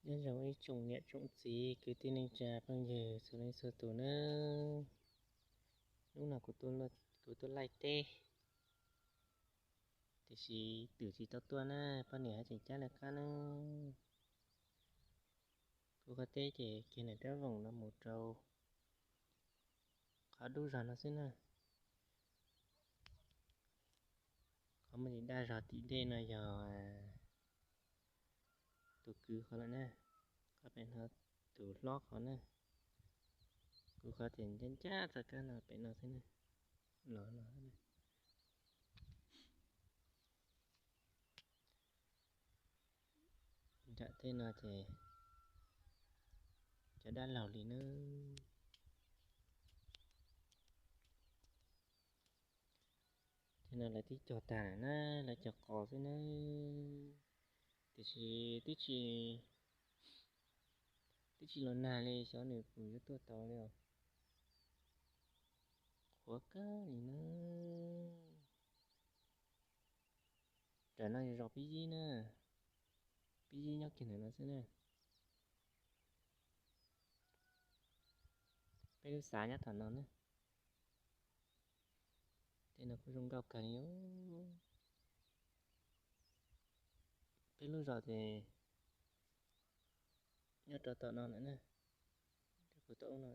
Nyob zoo ib tsoom niam tsoom txiv kwv tij neej tsa phooj ywg txhua leej txhua tus nawb. Hnub no kuv tuaj laij teb, tiam sis twm tsis tau tuaj na, poj niam haj tseem cab lawv qab na. Kuv qhov teb ces kiag ntawm rab voom no mus rau qhov dub zog no xwb na. Qhov muaj ntsis daj zog tim dej no yog tus kwv qhov lawm na, qhov pem no tus hlob qhov na. Kuv qhov ces ncaj ncaj txoj kab no pem no xwb na, los los. Nram tej no ces cov dab laug li na. Tej no lawv twb cog tag lawm na, lawv cog qos xwb na. Tiam sis twb tsis, twb tsis los nag li, xyov nws puas yuav tuaj tau li os. Qhuav kawg li na. Ram no yog zos Pib Yib na, Pib Yib nyob kiag ntawm no xwb na. Peb lub xav nyob tom no na. Tej no kuj zoo nkauj kawg li. Peb lub zos ces nyob rau tom no lawm na, kuv tom ub no.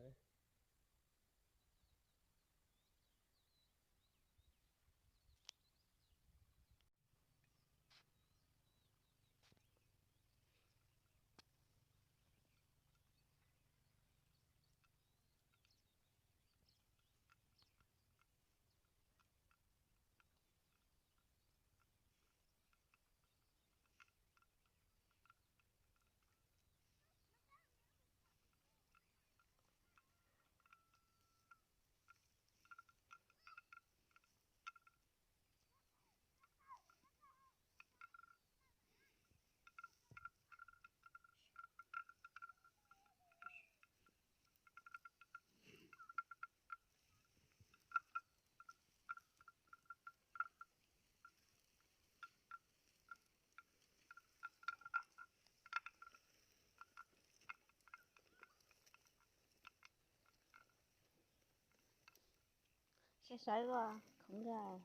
Saib saib os, khoom nkag.